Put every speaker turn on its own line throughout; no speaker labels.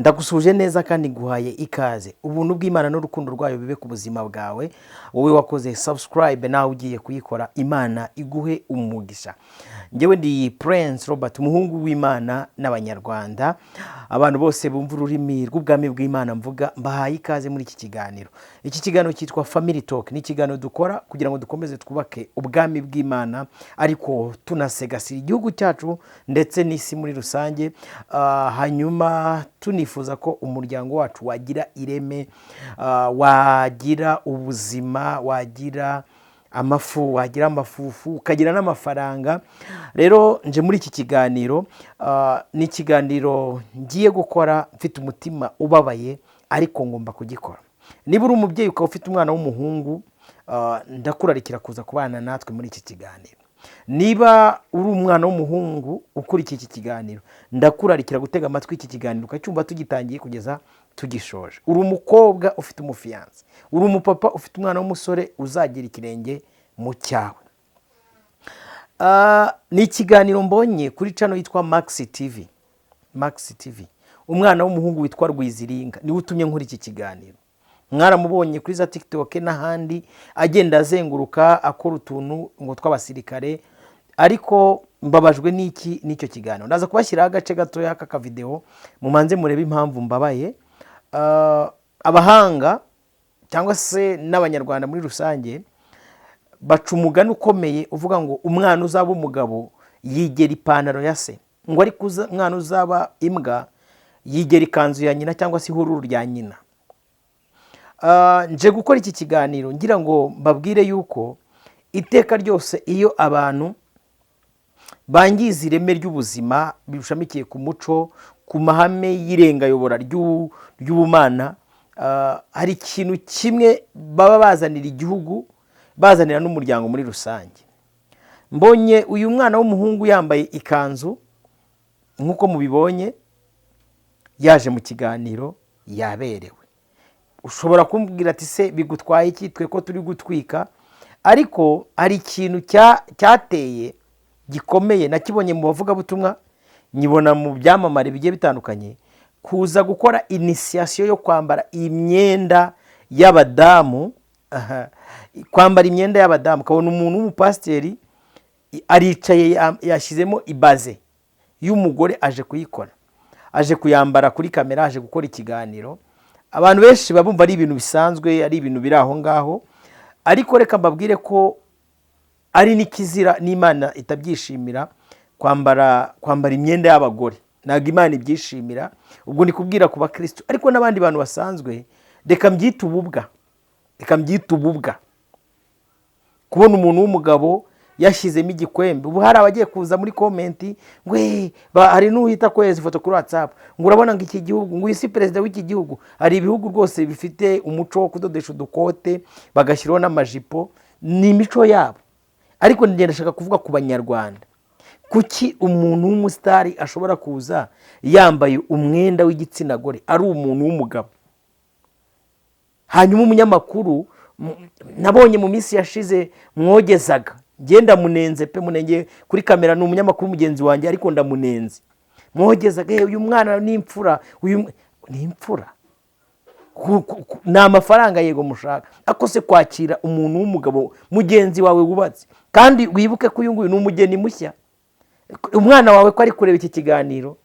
Ndagusuhuje neza kandi nguhaye ikaze. Ubuntu bw'Imana n'urukundo rwayo bibe ku buzima bwawe. Wowe wakoze subscribe, nawe ugiye kuyikora, Imana iguhe umugisha. Njyewe ndi Prince Robert, umuhungu w'Imana n'Abanyarwanda. Abantu bose bumva ururimi rw'ubwami bw'Imana mvuga, mbahaye ikaze muri iki kiganiro. Iki kiganiro cyitwa Family Talk. Ni ikiganiro dukora kugira ngo dukomeze twubake ubwami bw'Imana, ariko tunasegasira igihugu cyacu ndetse n'isi muri rusange. Hanyuma tunifuza ko umuryango wacu wagira ireme, wagira ubuzima, wagira amafu, wagira amafufu, ukagira n'amafaranga. Rero nje muri iki kiganiro, ni ikiganiro ngiye gukora mfite umutima ubabaye, ariko ngomba kugikora. Niba uri umubyeyi ukaba ufite umwana w'umuhungu, ndakurarikira kuza kubana natwe muri iki kiganiro. Niba uri umwana w'umuhungu ukurikiye iki kiganiro, ndakurarikira gutega amatwi iki kiganiro ukacyumva tugitangiye kugeza tugishoje. Uri umukobwa ufite umufiyanse, uri umupapa ufite umwana w'umusore uzagira ikirenge mu cyawe. Ni ikiganiro mbonye kuri channel yitwa Max TV. Max TV, umwana w'umuhungu witwa Rwiziringa niwe utumye nkora iki kiganiro. Mwaramubonye kuri za TikTok n'ahandi agenda azenguruka akora utuntu ngo tw'abasirikare, ariko mbabajwe n'iki n'icyo kiganiro. Ndaza kubashyiraho agace gatoya k'akavideo, mumanze murebe impamvu mbabaye. Abahanga cyangwa se n'Abanyarwanda muri rusange baca umugani ukomeye uvuga ngo umwana uzaba umugabo yigera ipantaro ya se, ngo ariko umwana uzaba imbwa yigera ikanzu ya nyina cyangwa se ihururu rya nyina. Nje gukora iki kiganiro ngira ngo mbabwire yuko iteka ryose iyo abantu bangiza ireme ry'ubuzima bishamikiye ku muco, ku mahame y'irengayobora ry'ubumana, hari ikintu kimwe baba bazanira igihugu, bazanira n'umuryango muri rusange. Mbonye uyu mwana w'umuhungu yambaye ikanzu nk'uko mubibonye, yaje mu kiganiro yaberewe. Ushobora kumbwira ati: "Se bigutwaye iki, twe ko turi gutwika?" Ariko hari ikintu cyateye gikomeye. Nakibonye mu bavugabutumwa, nyibona mu byamamare bigiye bitandukanye, kuza gukora initiation yo kwambara imyenda y'abadamu. Aha, kwambara imyenda y'abadamu, ukabona umuntu w'umupasiteri aricaye, yashyizemo ibaze y'umugore, aje kuyikora, aje kuyambara kuri kamera, aje gukora ikiganiro. Abantu benshi baba bumva ari ibintu bisanzwe, ari ibintu biri aho ngaho, ariko reka mbabwire ko ari n'ikizira, n'Imana itabyishimira. Kwambara imyenda y'abagore ntabwo Imana ibyishimira. Ubwo ni kubwira ku bakirisitu, ariko n'abandi bantu basanzwe, reka mbyite ububwa, reka mbyite ububwa. Kubona umuntu w'umugabo yashyizemo igikwembe, ubu hari abagiye kuza muri comment ngo hari n'uhita kohereza ifoto kuri WhatsApp ngo urabona ngo iki gihugu, ngo uyu si perezida w'iki gihugu. Hari ibihugu rwose bifite umuco wo kudodesha udukote bagashyiraho n'amajipo, ni imico yabo. Ariko ngenda ndashaka kuvuga ku Banyarwanda. Kuki umuntu w'umusitari ashobora kuza yambaye umwenda w'igitsina gore ari umuntu w'umugabo? Hanyuma umunyamakuru nabonye mu minsi yashize mwogezaga, ngenda munenze pe, munenge kuri kamera, ni umunyamakuru mugenzi wanjye, ariko ndamunenze. Mwogezaga: "Eh, uyu mwana ni imfura, uyu ni imfura." Ni amafaranga yego mushaka, ariko se kwakira umuntu w'umugabo mugenzi wawe wubatse, kandi wibuke ko uyu nguyu ni umugeni mushya, umwana wawe ko ari kureba iki kiganiro,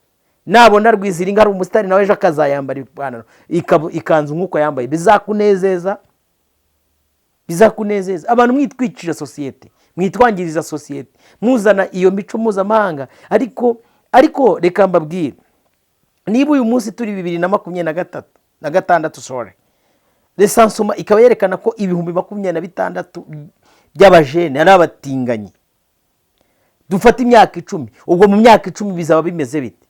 nabona Rwiziringa ari umusitari, nawe ejo akazayambara ipantaro, ikanzu nk'uko yambaye, bizakunezeza? Bizakunezeza? Abantu mwitwikira sosiyete, mwitwangiriza sosiyete, muzana iyo mico mpuzamahanga. Ariko reka mbabwire, niba uyu munsi turi 2023 na gatandatu, sorry, recensement ikaba yerekana ko 26,000 by'abajene ari abatinganyi, dufate imyaka 10, ubwo mu myaka 10 bizaba bimeze bite?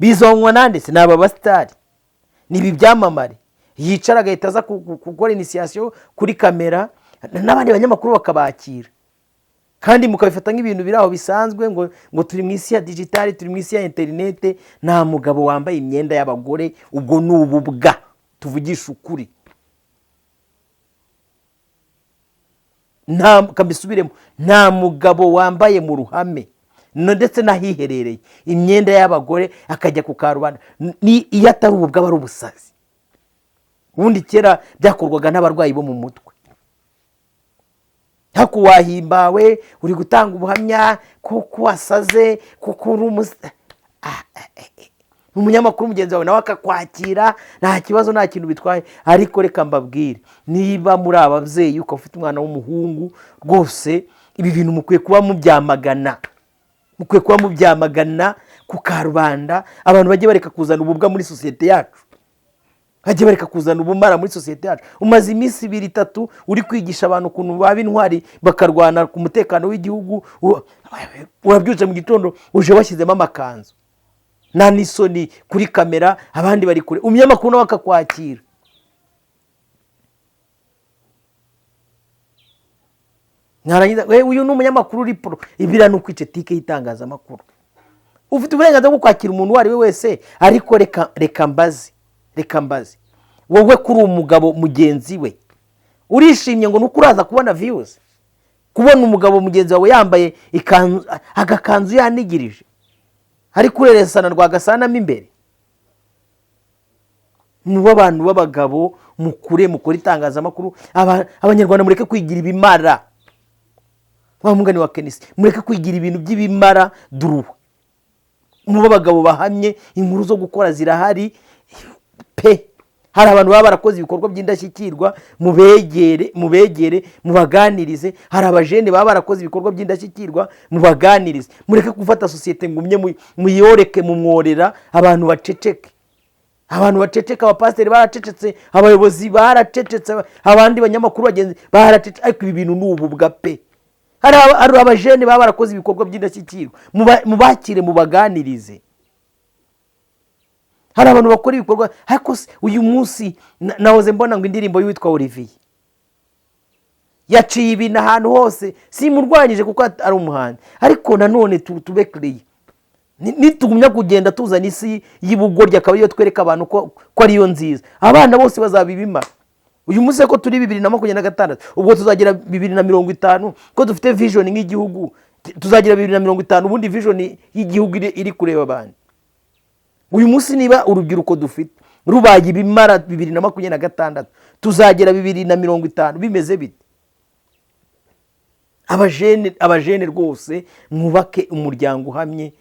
Bizonwa nande se? Ni aba basitari, ni ibi byamamare yicara agahita aza gukora initiation kuri kamera, n'abandi banyamakuru bakabakira, kandi mukabifata nk'ibintu biri aho bisanzwe, ngo turi mu isi ya digital, turi mu isi ya interinete. Nta mugabo wambaye imyenda y'abagore, ubwo ni ububwa, tuvugisha ukuri. Nta, kambisubiremo, nta mugabo wambaye mu ruhame ndetse n'ahiherereye, imyenda y'abagore akajya ku karubanda, ni iyo atari ububwa aba ari ubusazi. Ubundi kera byakorwaga n'abarwayi bo mu mutwe. Ariko wahimbawe uri gutanga ubuhamya kuko wasaze, kuko uri umunyamakuru mugenzi wawe nawe akakwakira, nta kibazo, nta kintu bitwaye. Ariko reka mbabwire, niba muri ababyeyi ukaba ufite umwana w'umuhungu, rwose ibi bintu mukwiye kuba mubyamagana, mukwiye kuba mubyamagana ku karubanda. Abantu bajye bareka kuzana ububwa muri sosiyete yacu, bajye bareka kuzana ubumara muri sosiyete yacu. Umaze iminsi ibiri itatu uri kwigisha abantu ukuntu baba intwari bakarwana ku mutekano w'igihugu, urabyutse mu gitondo uje washyizemo amakanzu, nta n'isoni, kuri kamera abandi bari kure, umunyamakuru nawe akakwakira. Mwarangiza, we, uyu ni umunyamakuru uri pro. Ibiriya ni ukwica éthique y'itangazamakuru. Ufite uburenganzira bwo kwakira umuntu uwo ari we wese, ariko reka mbaze wowe, kuri umugabo mugenzi we, urishimye ngo nuko uraza kubona views, kubona umugabo mugenzi wawe yambaye ikanzu, agakanzu yanigirije, ari kureresana rwagasanamo imbere? Mube abantu b'abagabo, mukure mukore itangazamakuru. Abanyarwanda mureke kwigira ibimara, wa mugani wa Kenisi, mureke kwigira ibintu by'ibimara duruwa. Mube abagabo bahamye, inkuru zo gukora zirahari pe. Hari abantu baba barakoze ibikorwa by'indashyikirwa, mubegere, mubegere mubaganirize. Hari abajene baba barakoze ibikorwa by'indashyikirwa, mubaganirize. Mureke gufata sosiyete ngo umye muyoreke mumworera, abantu baceceke, abantu baceceke. Abapasiteri baracecetse, abayobozi baracecetse, abandi banyamakuru bagenzi baracecetse, ariko ibi bintu ni ububwa pe. Hari abajene baba barakoze ibikorwa by'indashyikirwa, mubakire mubaganirize. Hari abantu bakora ibikorwa, ariko se uyu munsi nahoze mbona ngo indirimbo y'uwitwa Olivier yaciye ibintu ahantu hose. Simurwanyije kuko ari umuhanzi, ariko nanone tube clear. Nitugumya kugenda tuzana isi y'ubugoryi akaba ariyo twereka abantu ko ariyo nziza, abana bose bazaba ibimara. Uyu munsi ko turi 2026, ubwo tuzagera 2050 ko dufite vision nk'igihugu? Tuzagira 2050 ubundi vision y'igihugu iri kureba abantu. Uyu munsi niba urubyiruko dufite rubaye ibimara 2026, tuzagera 2050 bimeze bite? Abajene, abajene rwose mwubake umuryango uhamye.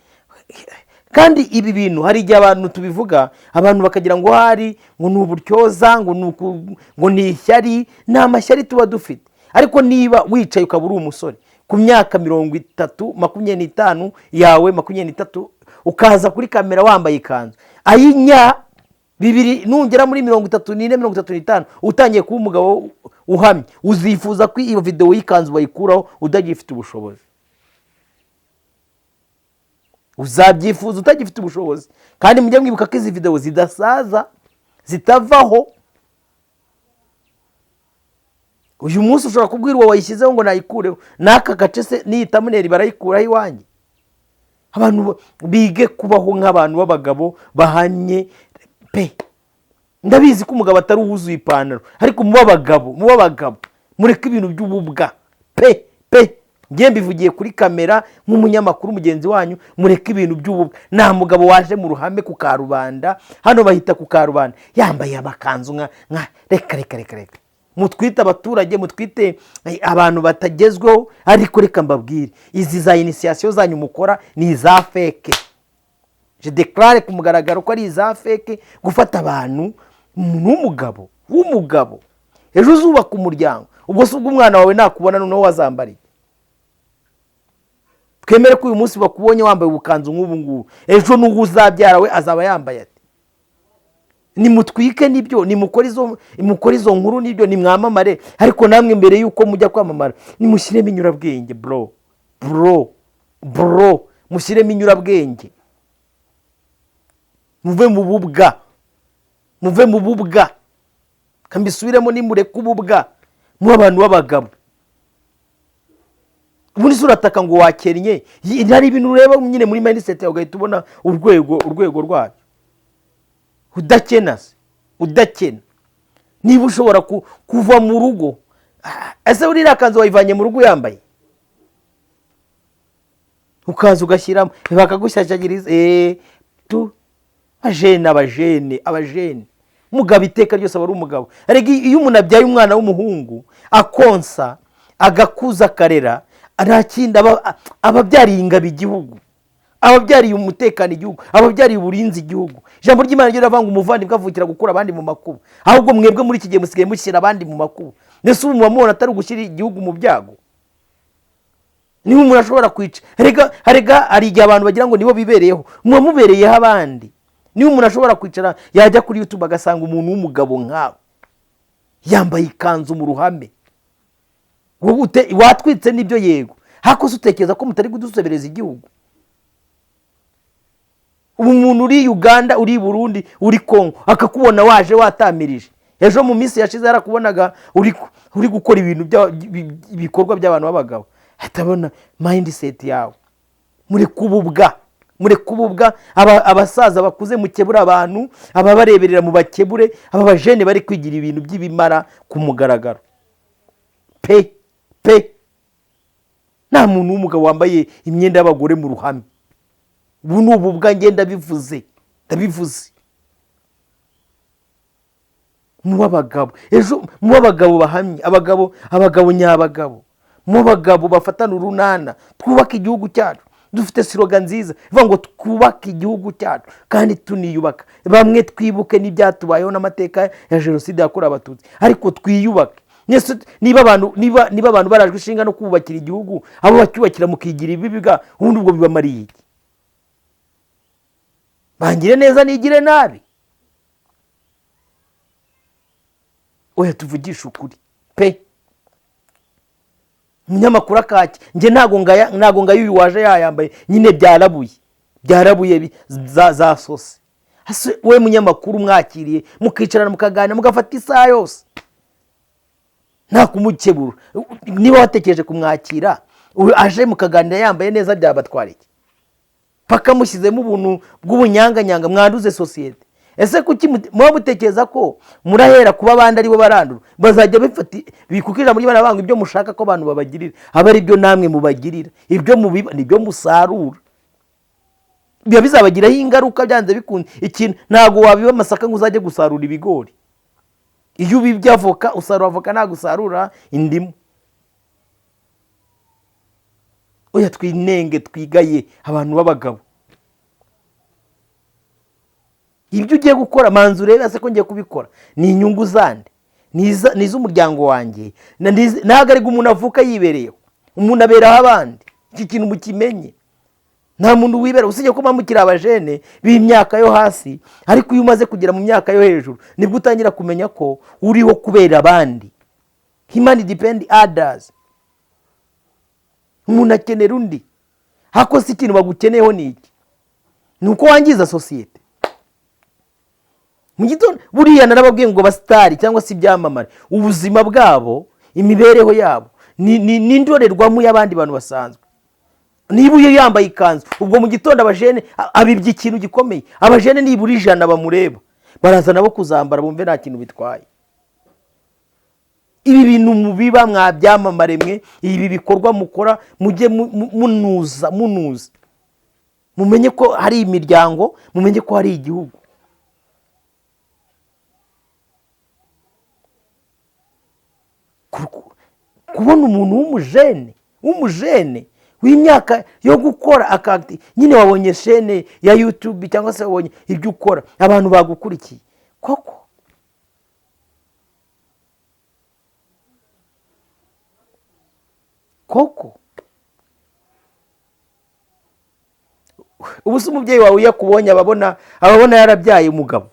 Kandi ibi bintu hari igihe abantu tubivuga, abantu bakagira ngo hari ngo ni uburyoza, ngo ni ishyari. Ni amashyari tuba dufite. Ariko niba wicaye ukaba uri umusore ku myaka 30, 25 yawe, 23, ukaza kuri kamera wambaye ikanzu ayinya bibiri, nugera muri 34, 35, utangiye kuba umugabo uhamye, uzifuza ko iyo videwo y'ikanzu bayikuraho utagifite ubushobozi. Uzabyifuza utagifite ubushobozi. Kandi mujye mwibuka ko izi videwo zidasaza, zitavaho. Uyu munsi ushobora kubwira uwo wayishyizeho ngo nayikureho, n'aka gace se n'iyi thumbnail barayikuraho iwanjye. Abantu bige kubaho nk'abantu b'abagabo bahamye pe. Ndabizi ko umugabo atari uwuzuye ipantaro, ariko mube abagabo, mube abagabo, mureke ibintu by'ububwa pe pe. Njye mbivugiye kuri kamera nk'umunyamakuru mugenzi wanyu, mureke ibintu by'ububwa. Nta mugabo waje mu ruhame ku karubanda, hano bahita ku karubanda, yambaye amakanzu nka reka reka reka reka. Mutwite abaturage, mutwite abantu batagezweho, ariko reka mbabwire, izi za initiation zanyu mukora ni iza fake. Je déclare ku mugaragaro ko ari iza fake. Gufata abantu, umuntu w'umugabo, w'umugabo, ejo uzubaka umuryango, ubwo si ubwo umwana wawe nakubona noneho wazambariye? Twemere ko uyu munsi bakubonye wambaye ubukanzu nk'ubu ngubu, ejo n'uwo uzabyara we azaba yambaye ati? Nimutwike nibyo, nimukore izo nkuru nibyo, nimwamamare, ariko namwe mbere y'uko mujya kwamamara nimushyiremo inyurabwenge. Bro, bro, bro, mushyiremo inyurabwenge, muve mu bubwa, muve mu bubwa. Kambisubiremo, nimureke ububwa, mube abantu b'abagabo. Ubundi se urataka ngo wakennye? Hari ibintu ureba nyine muri mindset yawe ugahita ubona urwego rwabyo. Udakena se, udakena, niba ushobora kuva mu rugo, ese uriya kanzu wayivanye mu rugo uyambaye? Ukaza ugashyiramo bakagushyashyagiriza tu ajene, abajene, abajene. Umugabo iteka ryose aba ari umugabo. Erega iyo umuntu abyaye umwana w'umuhungu, akonsa, agakuza, akarera, nta kindi aba abyariye ingabo igihugu, aba abyariye umutekano igihugu, aba abyariye uburinzi igihugu. Ijambo ry'Imana ryo riravuga ngo umuvandimwe avukira gukura abandi mu makuba. Ahubwo mwebwe muri iki gihe musigaye mushyira abandi mu makuba. Mbese ubu muba mubona atari ugushyira igihugu mu byago? Niba umuntu ashobora kwica, erega hari igihe abantu bagira ngo nibo bibereyeho, muba mubereyeho abandi. Niba umuntu ashobora kwicara, yajya kuri YouTube agasanga umuntu w'umugabo nkawe yambaye ikanzu mu ruhame, wowe watwitse n'ibyo, yego, hakoze utekereza ko mutari kudusebereza igihugu. Ubu umuntu uri Uganda, uri Burundi, uri Kongo, akakubona waje watamirije. Ejo mu minsi yashize yarakubonaga uri gukora ibintu ibikorwa by'abantu b'abagabo, atabona mindset yawe. Muri kububwa, muri kububwa. Abasaza bakuze mukebura abantu, ababareberera mu bakebure, aba bajene bari kwigira ibintu by'ibimara ku mugaragaro pe pe. Nta muntu w'umugabo wambaye imyenda y'abagore mu ruhame. Ubu ni ububwa, njye ndabivuze, ndabivuze. Mu b'abagabo ejo, mu b'abagabo bahamye, abagabo, abagabo nyabagabo, mu bagabo bafatana urunana, twubake igihugu cyacu. Dufite slogan nziza ivuga ngo twubake igihugu cyacu kandi tuniyubaka. Bamwe twibuke n'ibyatubayeho n'amateka ya jenoside yakorewe Abatutsi, ariko twiyubake. Mwese niba abantu barajwe ishinga no kubakira igihugu, abo bacyubakira mukigira ibibi bwa ubundi, ubwo bibamariye iki? Bangire neza nigire nabi? Oya, tuvugishe ukuri pe. Umunyamakuru akaki, njye ntago ngaya uyu waje yayambaye nyine, byarabuye, byarabuye za sose. Ese we munyamakuru mwakiriye, mukicarana, mukaganira, mugafata isaha yose nta kumukebura, niba watekereje kumwakira aje mukaganira yambaye neza, byabatwara iki? Paka mushyizemo ubuntu bw'ubunyanganyanga, mwanduze sosiyete. Ese kuki muba mutekereza ko murahera kuba abandi aribo barandura? Bazajya bifata kuko ijambo ry'Imana banga ibyo mushaka ko abantu babagirira aba ari byo namwe mubagirira. Ibyo mubiba nibyo musarura, biba bizabagiraho ingaruka byanze bikunze. Ikintu ntabwo wabiba amasaka ngo uzajye gusarura ibigori. Iyo ubibye avoka usarura avoka, ntabwo usarura indimu. Oya, twinenge, twigaye abantu b'abagabo. Ibyo ugiye gukora, manza urebe: ese ko ngiye kubikora ni inyungu zande? Ni iz'umuryango wanjye? Ntabwo ariko umuntu avuka yibereyeho, umuntu aberaho abandi. Iki kintu mukimenye, nta muntu wibera, usibye ko muba mukiri abajene b'imyaka yo hasi. Ariko iyo umaze kugera mu myaka yo hejuru, nibwo utangira kumenya ko uriho kubera abandi. Human depend others, umuntu akenera undi. Hako si ikintu bagukeneyeho ni iki? Ni uko wangiza sosiyete mu gitondo. Buriya narababwiye ngo abasitari cyangwa se ibyamamare, ubuzima bwabo, imibereho yabo ni indorerwamo y'abandi bantu basanzwe. Niba uyu yambaye ikanzu, ubwo mu gitondo abajene abibye ikintu gikomeye. Abajene nibura 100 bamureba baraza nabo kuzambara, bumve nta kintu bitwaye. Ibi bintu mubiba mwabyamamare mwe, ibi bikorwa mukora, mujye munuza, munuza, mumenye ko hari imiryango, mumenye ko hari igihugu. Kubona umuntu w'umujene w'imyaka yo gukora akati nyine, wabonye shene ya YouTube cyangwa se wabonye ibyo ukora, abantu bagukurikiye koko, koko. Ubu se umubyeyi wawe iyo akubonye ababona yarabyaye umugabo?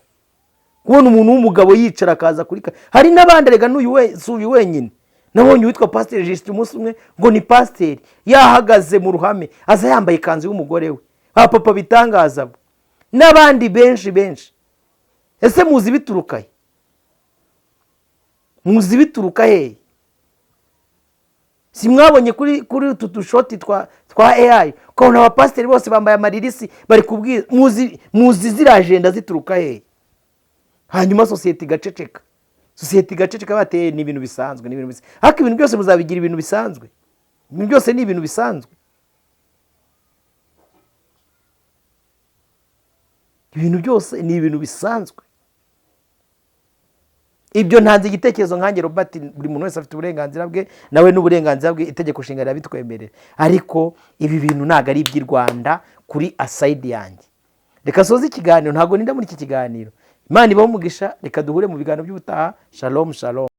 Kubona umuntu w'umugabo yicara akaza kuri hari n'abandi erega, n'uyu we si uyu wenyine. Nabonye uwitwa Pasiteri Justin umunsi umwe, ngo ni pasiteri, yahagaze mu ruhame aza yambaye ikanzu y'umugore we. Ba papa bitangaza bo n'abandi benshi benshi. Ese muzi bituruka he? Muzi bituruka hehe? Si mwabonye kuri utu dushoti twa AI, ukabona abapasiteri bose bambaye amaririsi bari kubwira? Muzi ziriya ajenda zituruka hehe? Hanyuma sosiyete igaceceka, sosiyete igaceceka, bateye ni ibintu bisanzwe, ni ibintu bisanzwe. Ariko ibintu byose muzabigira ibintu bisanzwe? Ibintu byose ni ibintu bisanzwe? Ibintu byose ni ibintu bisanzwe. Ibyo ntanze igitekerezo nkanjye Robert. Buri muntu wese afite uburenganzira bwe, nawe n'uburenganzira bwe, itegeko nshinga rirabitwemerera. Ariko ibi bintu ntabwo ari iby'i Rwanda. Kuri side yanjye, reka soze ikiganiro, ntabwo ninda muri iki kiganiro. Imana ibahe umugisha. Reka duhure mu biganiro by'ubutaha. Shalom, shalom.